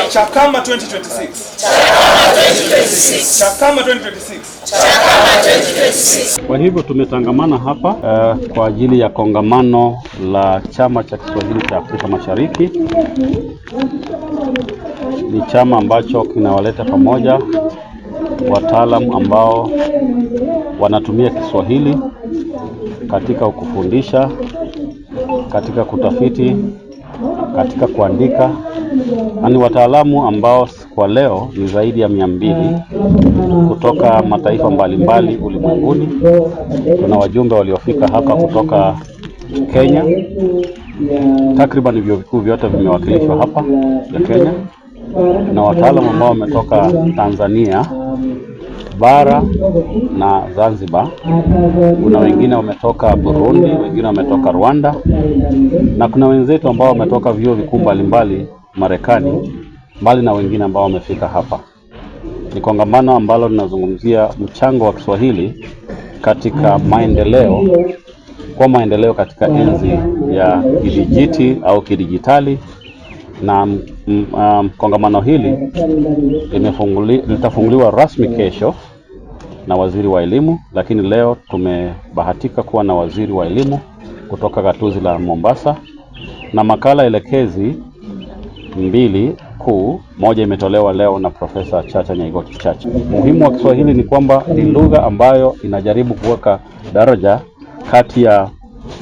Chakama 2026. Chakama 2026. Chakama 2026. Chakama 2026. Kwa hivyo tumetangamana hapa kwa ajili ya kongamano la Chama cha Kiswahili cha Afrika Mashariki. Ni chama ambacho kinawaleta pamoja wataalamu ambao wanatumia Kiswahili katika kufundisha, katika kutafiti, katika kuandika, na ni wataalamu ambao kwa leo ni zaidi ya 200 kutoka mataifa mbalimbali ulimwenguni. Tuna wajumbe waliofika hapa kutoka Kenya, takriban vyuo vikuu vyote vimewakilishwa hapa vya Kenya, na wataalamu ambao wametoka Tanzania bara na Zanzibar. Kuna wengine wametoka Burundi, wengine wametoka Rwanda, na kuna wenzetu ambao wametoka vyuo vikuu mbalimbali Marekani, mbali na wengine ambao wamefika hapa. Ni kongamano ambalo linazungumzia mchango wa Kiswahili katika maendeleo, kwa maendeleo katika enzi ya kidijiti au kidijitali, na kongamano hili litafunguliwa rasmi kesho na waziri wa elimu, lakini leo tumebahatika kuwa na waziri wa elimu kutoka gatuzi la Mombasa, na makala elekezi mbili kuu, moja imetolewa leo na Profesa Chacha Nyaigoti Chacha. Muhimu wa Kiswahili ni kwamba ni lugha ambayo inajaribu kuweka daraja kati ya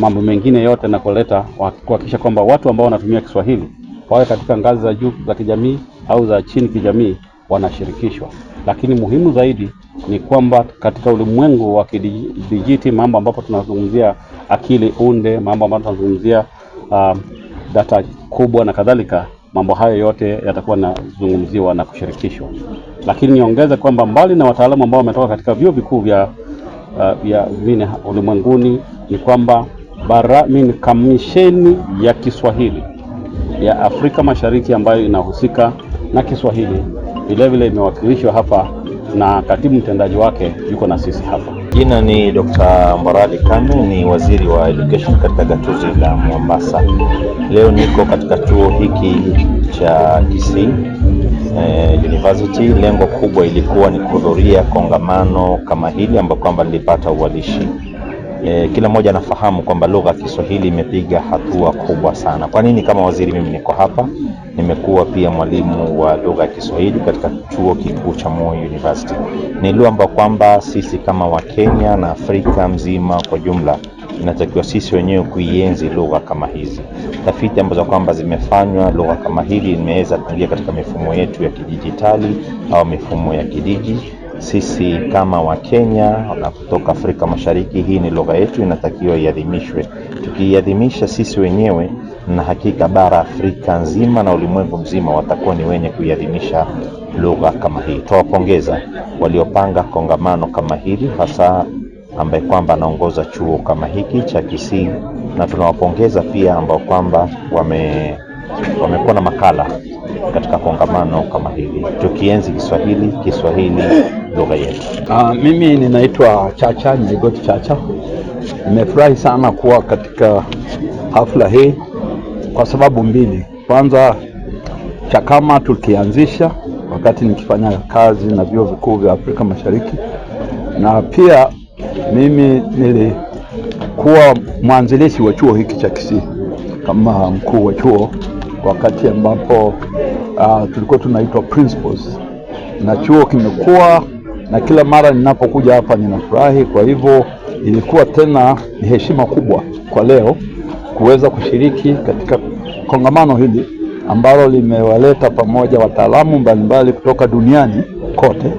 mambo mengine yote na kuleta kuhakikisha kwamba watu ambao wanatumia Kiswahili wawe katika ngazi za juu za kijamii au za chini kijamii wanashirikishwa. Lakini muhimu zaidi ni kwamba katika ulimwengu wa kidijiti, mambo ambapo tunazungumzia akili unde, mambo ambayo tunazungumzia data kubwa na kadhalika, mambo hayo yote yatakuwa yanazungumziwa na kushirikishwa. Lakini niongeze kwamba mbali na wataalamu ambao wametoka katika vyuo vikuu vya vingine ulimwenguni, ni kwamba kamisheni ya Kiswahili ya Afrika Mashariki ambayo inahusika na Kiswahili vilevile imewakilishwa hapa na katibu mtendaji wake yuko na sisi hapa. Jina ni Dr. Mbarali Kame, ni waziri wa education katika gatuzi la Mombasa. Leo niko katika chuo hiki cha Kisii University. Lengo kubwa ilikuwa ni kuhudhuria kongamano kama hili ambapo kwamba nilipata uwalishi. Kila mmoja anafahamu kwamba lugha ya Kiswahili imepiga hatua kubwa sana. Kwa nini kama waziri mimi niko hapa? Nimekuwa pia mwalimu wa lugha ya Kiswahili katika chuo kikuu cha Moi University. Ni lugha ambayo kwamba sisi kama Wakenya na Afrika mzima kwa jumla inatakiwa sisi wenyewe kuienzi lugha kama hizi. Tafiti ambazo kwamba zimefanywa, lugha kama hili imeweza kuingia katika mifumo yetu ya kidijitali au mifumo ya kidiji. Sisi kama Wakenya na kutoka Afrika Mashariki, hii ni lugha yetu, inatakiwa iadhimishwe. Tukiiadhimisha sisi wenyewe, na hakika bara Afrika nzima na ulimwengu mzima watakuwa ni wenye kuiadhimisha lugha kama hii. Tuwapongeza waliopanga kongamano kama hili, hasa ambaye kwamba anaongoza chuo kama hiki cha Kisii, na tunawapongeza pia ambao kwamba wamekuwa na makala katika kongamano kama hili, tukienzi Kiswahili, Kiswahili lugha yetu. Mimi ninaitwa Chacha Nyaigoti Chacha. Nimefurahi sana kuwa katika hafla hii kwa sababu mbili. Kwanza, Chakama tukianzisha wakati nikifanya kazi na vyuo vikuu vya Afrika Mashariki, na pia mimi nilikuwa mwanzilishi wa chuo hiki cha Kisii kama mkuu wa chuo wakati ambapo tulikuwa tunaitwa principals, na chuo kimekuwa na kila mara ninapokuja hapa ninafurahi. Kwa hivyo ilikuwa tena ni heshima kubwa kwa leo kuweza kushiriki katika kongamano hili ambalo limewaleta pamoja wataalamu mbalimbali kutoka duniani kote.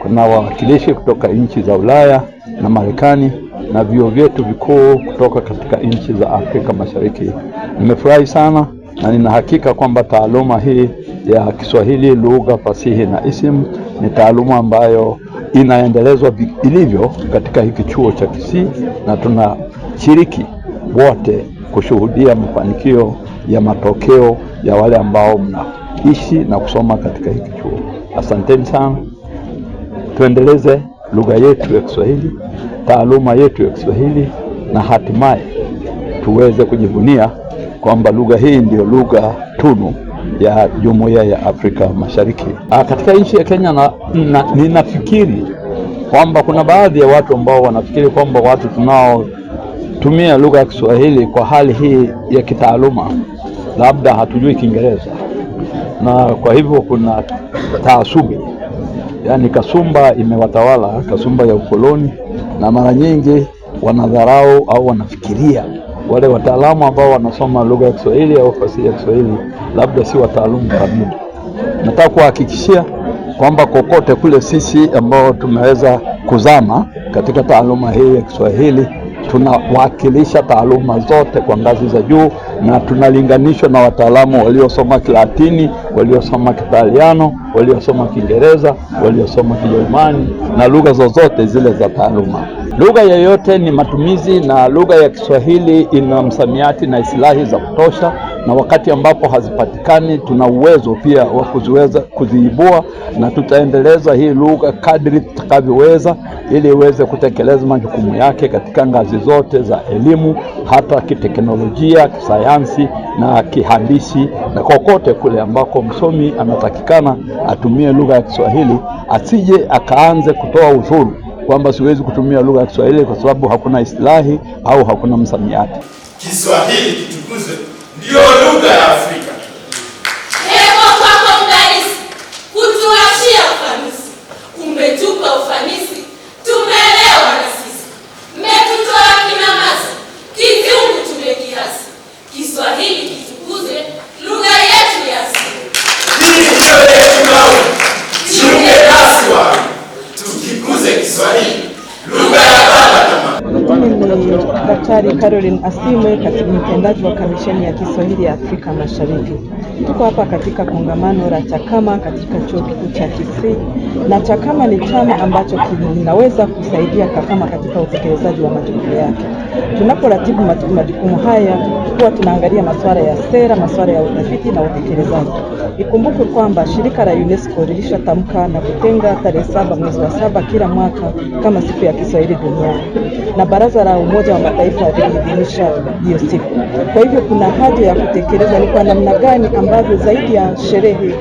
Kuna wawakilishi kutoka nchi za Ulaya na Marekani na vyuo vyetu vikuu kutoka katika nchi za Afrika Mashariki. Nimefurahi sana na nina hakika kwamba taaluma hii ya Kiswahili, lugha, fasihi na isimu ni taaluma ambayo inaendelezwa ilivyo katika hiki chuo cha Kisii, na tunashiriki wote kushuhudia mafanikio ya matokeo ya wale ambao mnaishi na kusoma katika hiki chuo. Asanteni sana, tuendeleze lugha yetu ya Kiswahili, taaluma yetu ya Kiswahili, na hatimaye tuweze kujivunia kwamba lugha hii ndiyo lugha tunu ya Jumuiya ya Afrika Mashariki. Katika nchi ya Kenya ninafikiri kwamba kuna baadhi ya watu ambao wanafikiri kwamba watu tunaotumia lugha ya Kiswahili kwa hali hii ya kitaaluma labda hatujui Kiingereza, na kwa hivyo kuna taasubi, yaani kasumba imewatawala, kasumba ya ukoloni, na mara nyingi wanadharau au wanafikiria wale wataalamu ambao wanasoma lugha ya Kiswahili au fasihi ya Kiswahili labda si wataalamu kamili. Nataka kuhakikishia kwamba kokote kule sisi ambao tumeweza kuzama katika taaluma hii ya Kiswahili tunawakilisha taaluma zote kwa ngazi za juu, na tunalinganishwa na wataalamu waliosoma Kilatini, waliosoma Kitaliano, waliosoma Kiingereza, waliosoma Kijerumani na lugha zozote zile za taaluma. Lugha yoyote ni matumizi, na lugha ya Kiswahili ina msamiati na istilahi za kutosha, na wakati ambapo hazipatikani tuna uwezo pia wa kuziweza kuziibua, na tutaendeleza hii lugha kadri tutakavyoweza, ili iweze kutekeleza majukumu yake katika ngazi zote za elimu, hata kiteknolojia, kisayansi na kihandisi, na kokote kule ambako msomi anatakikana atumie lugha ya Kiswahili, asije akaanze kutoa ushuru kwamba siwezi kutumia lugha ya Kiswahili kwa sababu hakuna istilahi au hakuna msamiati. Kiswahili kitukuzwe, ndiyo lugha ya Afrika. Heko kwako mdadisi, kutuachia ufanisi. Umetupa ufanisi, tumeelewa na sisi. Mmetutoa kinamasi, kizungu tumekiasi. Kiswahili kitukuzwe, lugha yetu ya asili. Hii ndiyo yetu kauli, jiunge nasi wangu, tukikuze Kiswahili, lugha ya baba na mama. Mimi ni Daktari Caroline Asimwe, katibu mtendaji wa Kamisheni ya Kiswahili ya Afrika Mashariki. Tuko hapa katika kongamano la CHAKAMA katika Chuo Kikuu cha Kisii, na CHAKAMA ni chama ambacho kinaweza kusaidia KAKAMA katika utekelezaji wa majukumu yake. Tunaporatibu majukumu haya, huwa tunaangalia masuala ya sera, masuala ya utafiti na utekelezaji. Ikumbukwe kwamba shirika la UNESCO lilishatamka na kutenga tarehe 7 mwezi wa 7 kila mwaka kama siku ya Kiswahili duniani, na Baraza la Umoja wa Mataifa liliidhinisha hiyo siku. Kwa hivyo kuna haja ya kutekeleza ni kwa namna gani ambavyo zaidi ya sherehe,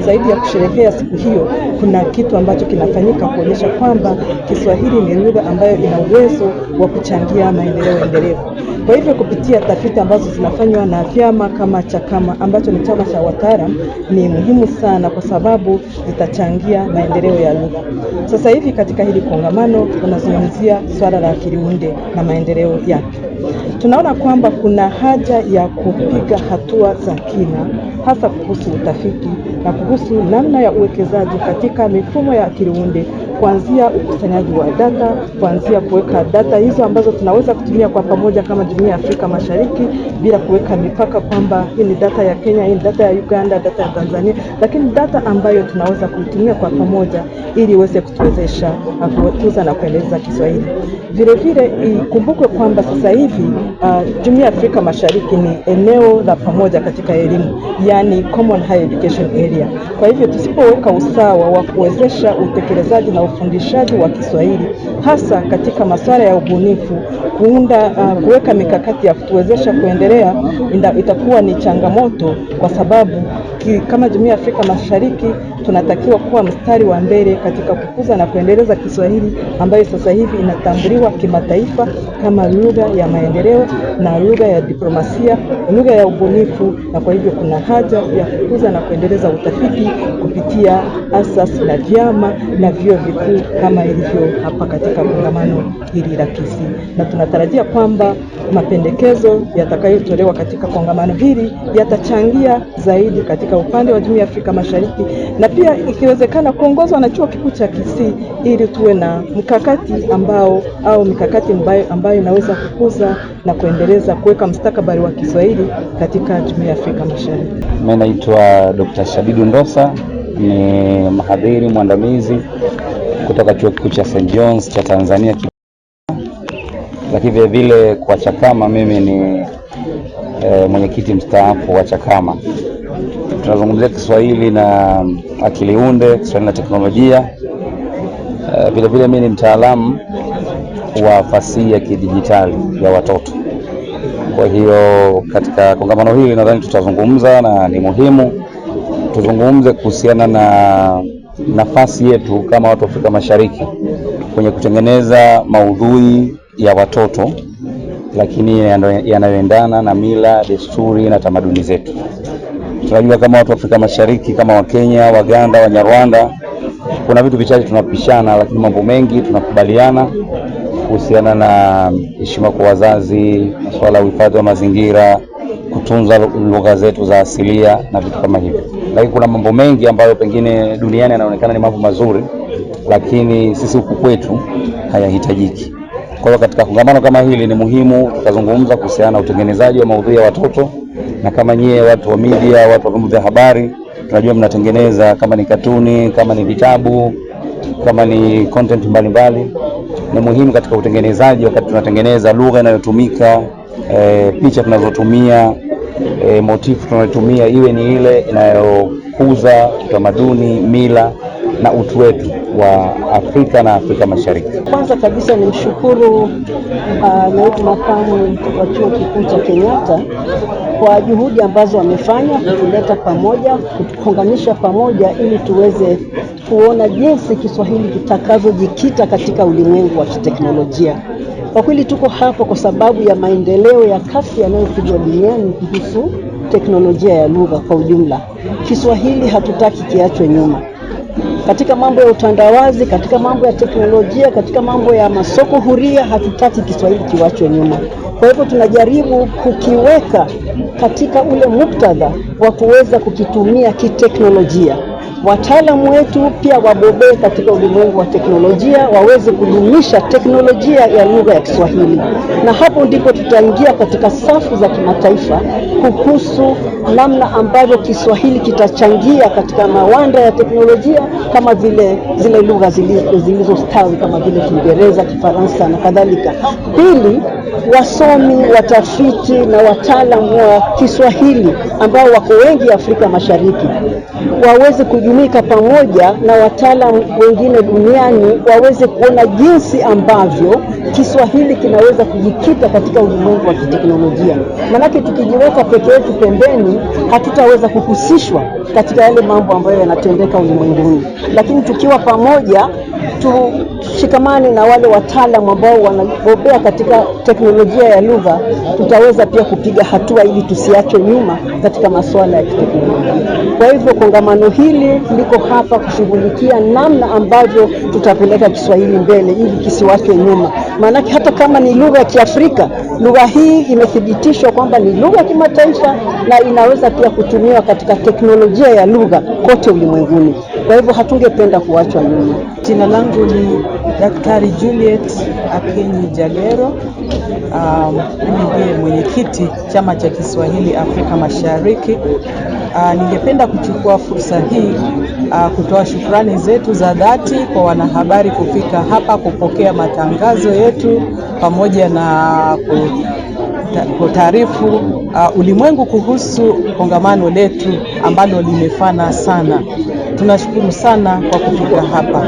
zaidi ya kusherehekea siku hiyo, kuna kitu ambacho kinafanyika kuonyesha kwamba Kiswahili ni lugha ambayo ina uwezo wa kuchangia maendeleo endelevu. Kwa hivyo kupitia tafiti ambazo zinafanywa na vyama kama CHAKAMA ambacho ni chama cha wataalam ni muhimu sana, kwa sababu zitachangia maendeleo ya lugha. Sasa hivi katika hili kongamano tunazungumzia swala la akili unde na maendeleo yake. Tunaona kwamba kuna haja ya kupiga hatua za kina, hasa kuhusu utafiti na kuhusu namna ya uwekezaji katika mifumo ya akili unde, kuanzia ukusanyaji wa data, kuanzia kuweka data hizo ambazo tunaweza kutumia kwa pamoja kama Jumuiya ya Afrika Mashariki bila kuweka mipaka kwamba hii ni data ya Kenya, hii ni data ya Uganda, data ya Tanzania, lakini data ambayo tunaweza kuitumia kwa pamoja ili iweze kutuwezesha kukuza na kuendeleza Kiswahili. Vile vile ikumbukwe kwamba sasa hivi Jumuiya ya Afrika Mashariki ni eneo la pamoja katika elimu, yani Common Higher Education Area. Kwa hivyo tusipoweka usawa wa kuwezesha utekelezaji na ufundishaji wa Kiswahili hasa katika masuala ya ubunifu, kuunda kuweka mikakati ya kutuwezesha kuendelea, itakuwa ni changamoto, kwa sababu kama Jumuiya ya Afrika Mashariki tunatakiwa kuwa mstari wa mbele katika kukuza na kuendeleza Kiswahili ambayo sasa hivi inatambuliwa kimataifa kama lugha ya maendeleo na lugha ya diplomasia, lugha ya ubunifu, na kwa hivyo kuna haja ya kukuza na kuendeleza utafiti kupitia asasi na vyama na vyuo vikuu kama ilivyo hapa katika kongamano hili la Kisii, na tunatarajia kwamba mapendekezo yatakayotolewa katika kongamano hili yatachangia zaidi katika upande wa Jumuiya ya Afrika Mashariki, na pia ikiwezekana kuongozwa na Chuo Kikuu cha Kisii ili tuwe na mkakati ambao au mikakati ambayo inaweza kukuza na kuendeleza kuweka mustakabali wa Kiswahili katika Jumuiya ya Afrika Mashariki. Mimi naitwa Dr. Shadidu Ndosa, ni mhadhiri mwandamizi kutoka Chuo Kikuu cha St. John's cha Tanzania, lakini vile vile kwa CHAKAMA mimi ni mwenyekiti mstaafu wa CHAKAMA. Tunazungumzia Kiswahili na akili unde, Kiswahili na teknolojia. Vile vile mimi ni mtaalamu wa fasihi ya kidijitali ya watoto. Kwa hiyo katika kongamano hili nadhani tutazungumza, na ni muhimu tuzungumze kuhusiana na nafasi yetu kama watu wa Afrika Mashariki kwenye kutengeneza maudhui ya watoto, lakini yanayoendana na mila, desturi na tamaduni zetu. Tunajua kama watu wa Afrika Mashariki, kama Wakenya, Waganda, Wanyarwanda, kuna vitu vichache tunapishana, lakini mambo mengi tunakubaliana kuhusiana na heshima kwa wazazi, masuala ya uhifadhi wa mazingira, kutunza lugha zetu za asilia na vitu kama hivyo. Lakini kuna mambo mengi ambayo pengine duniani yanaonekana ni mambo mazuri, lakini sisi huku kwetu hayahitajiki. Kwa hiyo katika kongamano kama hili ni muhimu tukazungumza kuhusiana na utengenezaji wa maudhui ya watoto, na kama nyie watu wa media, watu wa vyombo vya habari, tunajua mnatengeneza kama ni katuni, kama ni vitabu, kama ni content mbalimbali. Ni muhimu katika utengenezaji, wakati tunatengeneza lugha inayotumika, picha tunazotumia, motifu tunayotumia iwe ni ile inayokuza utamaduni, mila na utu wetu wa Afrika na Afrika Mashariki. Kwanza kabisa ni mshukuru naibu makamu wa Chuo Kikuu cha Kenyatta kwa juhudi ambazo wamefanya kutuleta pamoja, kutukonganisha pamoja ili tuweze kuona jinsi Kiswahili kitakavyojikita katika ulimwengu wa kiteknolojia. Kwa kweli tuko hapa kwa sababu ya maendeleo ya kasi yanayopigwa duniani kuhusu teknolojia ya lugha kwa ujumla. Kiswahili hatutaki kiachwe nyuma katika mambo ya utandawazi, katika mambo ya teknolojia, katika mambo ya masoko huria, hatutaki Kiswahili kiwachwe nyuma. Kwa hivyo tunajaribu kukiweka katika ule muktadha wa kuweza kukitumia kiteknolojia. Wataalamu wetu pia wabobee katika ulimwengu wa teknolojia, waweze kudumisha teknolojia ya lugha ya Kiswahili, na hapo ndipo tutaingia katika safu za kimataifa kuhusu namna ambavyo Kiswahili kitachangia katika mawanda ya teknolojia kama vile zile lugha zilizostawi kama vile Kiingereza, Kifaransa na kadhalika. Pili, wasomi, watafiti na wataalamu wa Kiswahili ambao wako wengi Afrika Mashariki waweze kujumuika pamoja na wataalamu wengine duniani waweze kuona jinsi ambavyo Kiswahili kinaweza kujikita katika ulimwengu wa kiteknolojia. Maanake tukijiweka peke yetu pembeni, hatutaweza kuhusishwa katika yale mambo ambayo yanatendeka ulimwenguni, lakini tukiwa pamoja tushikamane na wale wataalamu ambao wanabobea katika teknolojia ya lugha, tutaweza pia kupiga hatua ili tusiachwe nyuma katika masuala ya kiteknolojia. Kwa hivyo kongamano hili liko hapa kushughulikia namna ambavyo tutapeleka Kiswahili mbele ili kisiwachwe nyuma. Maanake hata kama ni lugha ya Kiafrika, lugha hii imethibitishwa kwamba ni lugha ya kimataifa na inaweza pia kutumiwa katika teknolojia ya lugha kote ulimwenguni. Kwa hivyo hatungependa kuachwa nyuma. Jina langu ni Daktari Juliet Akinyi Jagero. Mimi ndiye mwenyekiti Chama cha Kiswahili Afrika Mashariki. Ningependa kuchukua fursa hii kutoa shukrani zetu za dhati kwa wanahabari kufika hapa kupokea matangazo yetu pamoja na kutaarifu ulimwengu kuhusu kongamano letu ambalo limefana sana. Tunashukuru sana kwa kufika hapa.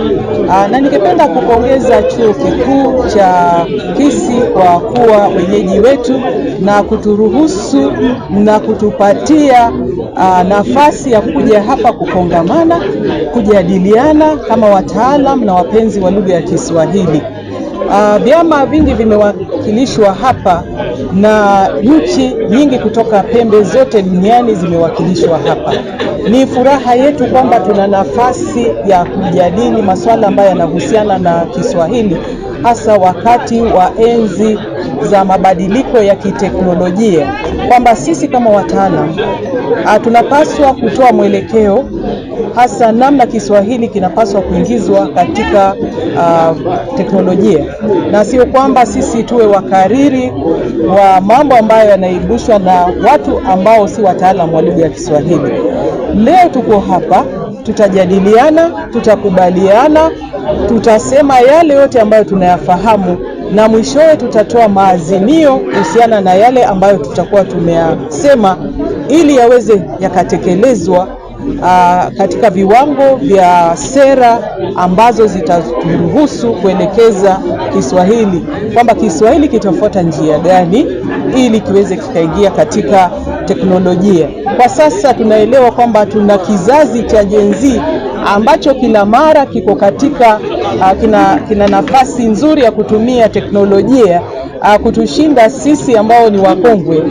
Na ningependa kupongeza Chuo Kikuu cha Kisii kwa kuwa wenyeji wetu na kuturuhusu na kutupatia nafasi ya kuja hapa kukongamana, kujadiliana kama wataalam na wapenzi wa lugha ya Kiswahili. Vyama vingi vimewakilishwa hapa na nchi nyingi kutoka pembe zote duniani zimewakilishwa hapa. Ni furaha yetu kwamba tuna nafasi ya kujadili masuala ambayo yanahusiana na Kiswahili, hasa wakati wa enzi za mabadiliko ya kiteknolojia, kwamba sisi kama wataalam tunapaswa kutoa mwelekeo hasa namna Kiswahili kinapaswa kuingizwa katika teknolojia, na sio kwamba sisi tuwe wakariri wa mambo ambayo yanaibushwa na watu ambao si wataalamu wa lugha ya Kiswahili. Leo tuko hapa, tutajadiliana, tutakubaliana, tutasema yale yote ambayo tunayafahamu na mwishowe tutatoa maazimio kuhusiana na yale ambayo tutakuwa tumeyasema ili yaweze yakatekelezwa katika viwango vya sera ambazo zitaturuhusu kuelekeza Kiswahili, kwamba Kiswahili kitafuata njia gani ili kiweze kikaingia katika teknolojia. Kwa sasa tunaelewa kwamba tuna kizazi cha Gen Z ambacho kila mara kiko katika kina nafasi nzuri ya kutumia teknolojia kutushinda sisi ambao ni wakongwe.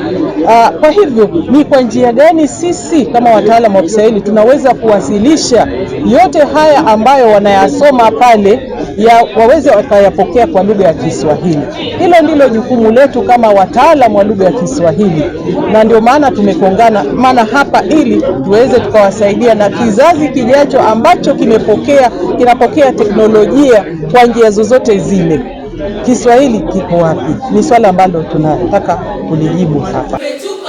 Kwa hivyo ni kwa njia gani sisi kama wataalamu wa Kiswahili tunaweza kuwasilisha yote haya ambayo wanayasoma pale ya waweze wakayapokea kwa lugha ya Kiswahili. Hilo ndilo jukumu letu kama wataalamu wa lugha ya Kiswahili, na ndio maana tumekongana maana hapa ili tuweze tukawasaidia na kizazi kijacho ambacho kinapokea teknolojia kwa njia zozote zile. Kiswahili kiko wapi? Ni swala ambalo tunataka kulijibu hapa. Umetupa